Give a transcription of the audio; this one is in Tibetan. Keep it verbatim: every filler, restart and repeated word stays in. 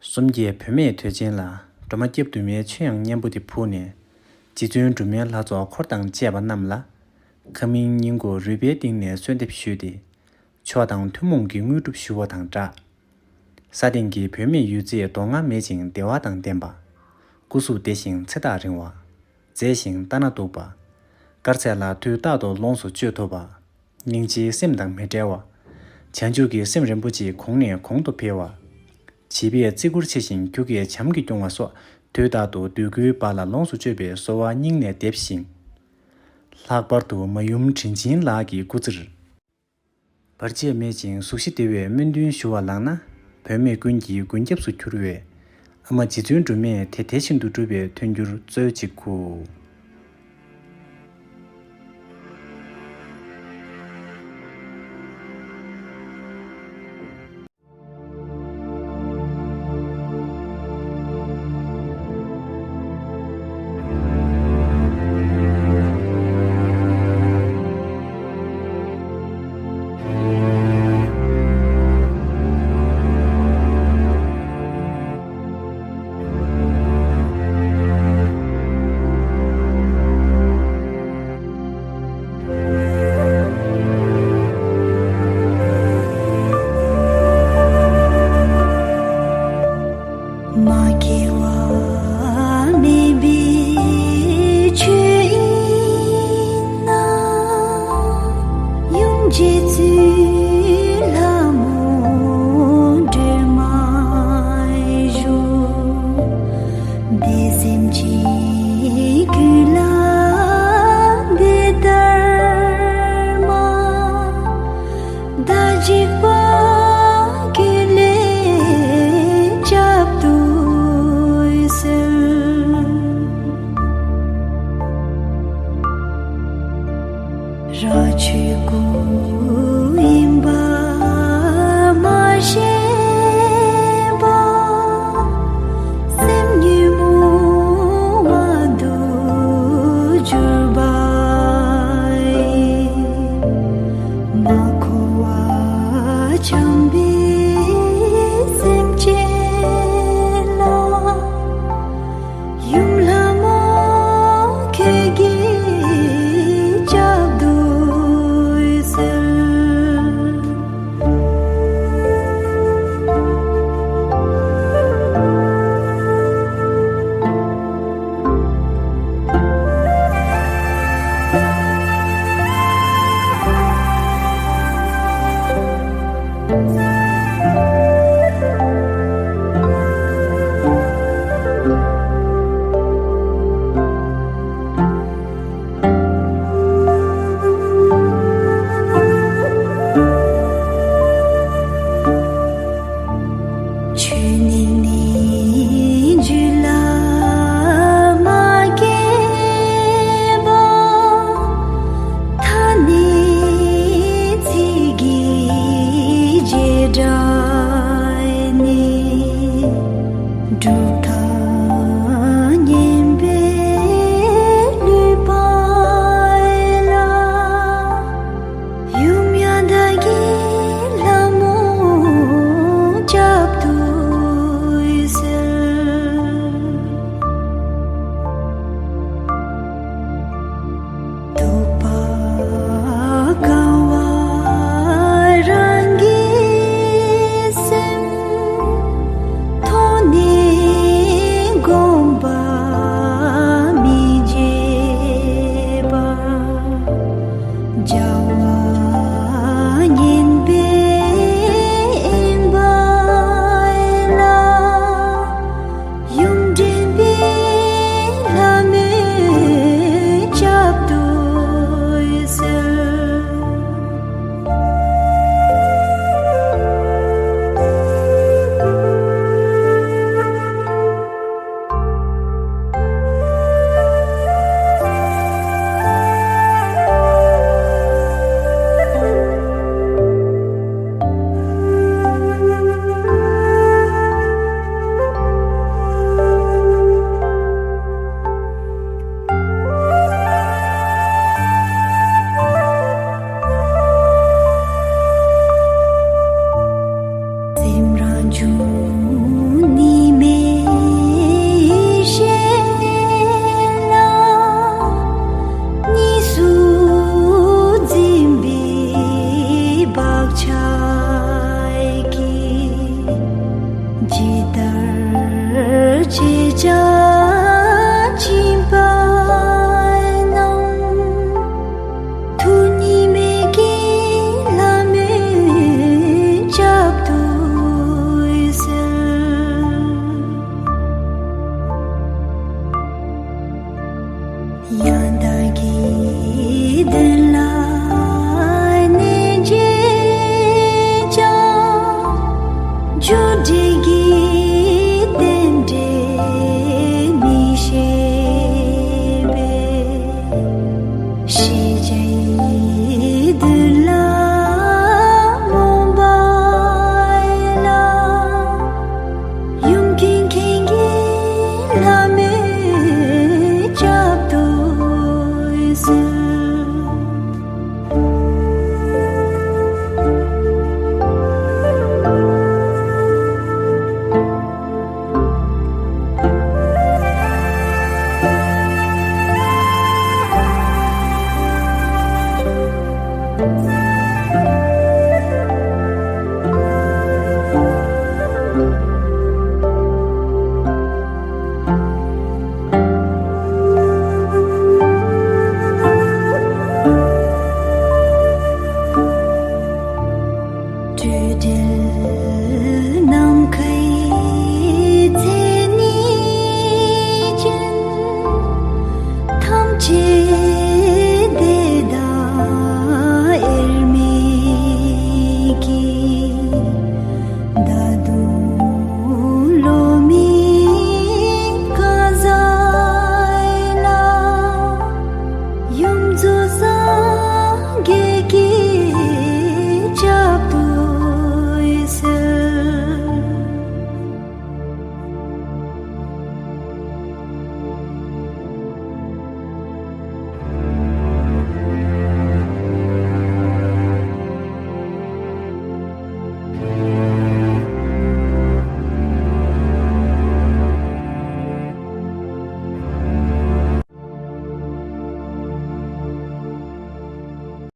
གསུམ་བརྒྱད་བུད་མེད་དོལ་ཆེན་ལ། སྒྲོལ་མ་སྐྱབས་འདུན་མའི་མཆོད་དབྱངས་སྙན་པོ་དེ་ཕུལ་ནས། རྗེ་བཙུན་སྒྲོལ་མའི་ལྷ་ཚོགས་འཁོར་དང་བཅས་པ་རྣམས་ལ། ཁ་མིན་སྙིང་ཁུང་རུས་པའི་གཏིང་ནས་གསོལ་འདེབས་ཞུས་ཏེ། མཆོག་དང་ཐུན་མོང་གི་དངོས་གྲུབ་ཞུ་བ་དང་སྦྲགས། ས་སྟེང་གི་བུད་མེད་ཡོད་ཚད་མདོ་སྔགས་མེད་ཅིང་བདེ་བ་དང་ལྡན་པ། སྐུ་གཟུགས་བདེ་ཞིང་ཚེ་ཐག་རིང་བ། མཛེས་ཤིང་ལྟ་ན་སྡུག་པ། དཀར་ཟས་ལ་དུས་རྟག་ཏུ་ལོངས་སུ་སྤྱོད་ཐུབ་པ། སྙིང་རྗེའི་སེམས་དང་མི་འབྲལ་བ། བྱང་ཆུབ་ཀྱི་སེམས་རིན་པོ་ཆེ་གོང་ནས་གོང་དུ་འཕེལ་བ། བྱིས་པས་བརྩི་བཀུར་ཆེ་ཞིང་ཁྱུ་གིས་བྱམས་ཀྱིས་སྐྱོང་བ་སོགས་དུས་རྟག་ཏུ་འདོད་དགུའི་བར་ལ་ལོངས་སུ་སྤྱོད་པའི་གསོལ་བ་སྙིང་ནས་འདེབས་ཤིང་། ལྷག་པར་དུ་མ་ཡུམ་དྲིན་ཆེན་ལགས་ཀྱི་སྐུ་ཚེར། བར་ཆད་མེད་ཅིང་གཟུགས་གཞི་བདེ་བའི་སྨོན་འདུན་ཞུ་བ་ལགས་ན། བུད་མེད་ཀུན་གྱི་མགོན་སྐྱབས་སུ་གྱུར་བའི་ཨ་མ་རྗེ་བཙུན་སྒྲོལ་མས་དེ་དེ་བཞིན་དུ་འགྲུབ་པའི་མཐུན་འགྱུར་སྩོལ་ཅིག་གུ། མ་སྐྱེ་བ་མེད་པའི་ཆོས་དབྱིངས་ན། ཡུམ་རྗེ་བཙུན་ལྷ་མོ་སྒྲོལ་མ་བཞུགས། འདི་སེམས་ཅན་ཀུན་ལ་འདི་ལྟར་མ། བདག་འཇིགས་པ་ཀུན་ལས་བསྐྱབ་ཏུ་གསོལ། རང་ཆོས་སྐུ་ཡིན་པ་མ་ཤེས་པ། སེམས་ཉོན་མོངས་པ་དུག་གྱུར་པ་ཡི། མ་གོ་བར་འཁྱམས་པའི་སེམས་ཅན་ལ། ཡུམ་ལྷ་མོ་ཁྱེད་ཀྱིས་བསྐྱབ་ཏུ་གསོལ། ཆོས་ཉིད་ནི་རྒྱུད་ལ་མ་སྐྱེས་པ། ཐ་སྙད་ཚིག་གི་བྱེ་བྲག་ནི། གྲུབ་མཐའ་ཉན་པའི་ལུས་པ་ལ། ཡུམ་ཡང་དག་གི་ལྷ་མོ་བསྐྱབ་ཏུ་གསོལ། རྟོག་པ་གང་བ་རང་གི་སེམས། མཐོང་ནས་དགོངས་པ་མི་བརྗེད་པ། བྱ་བ་ཉན་པའི་དབེན་པ་ལ། ཡུམ་འདྲེན་པའི་ལྷ་མོས་བསྐྱབ་ཏུ་གསོལ། སེམས་རང་བྱུང་ནི། ཇོ་འདྲེ་གི་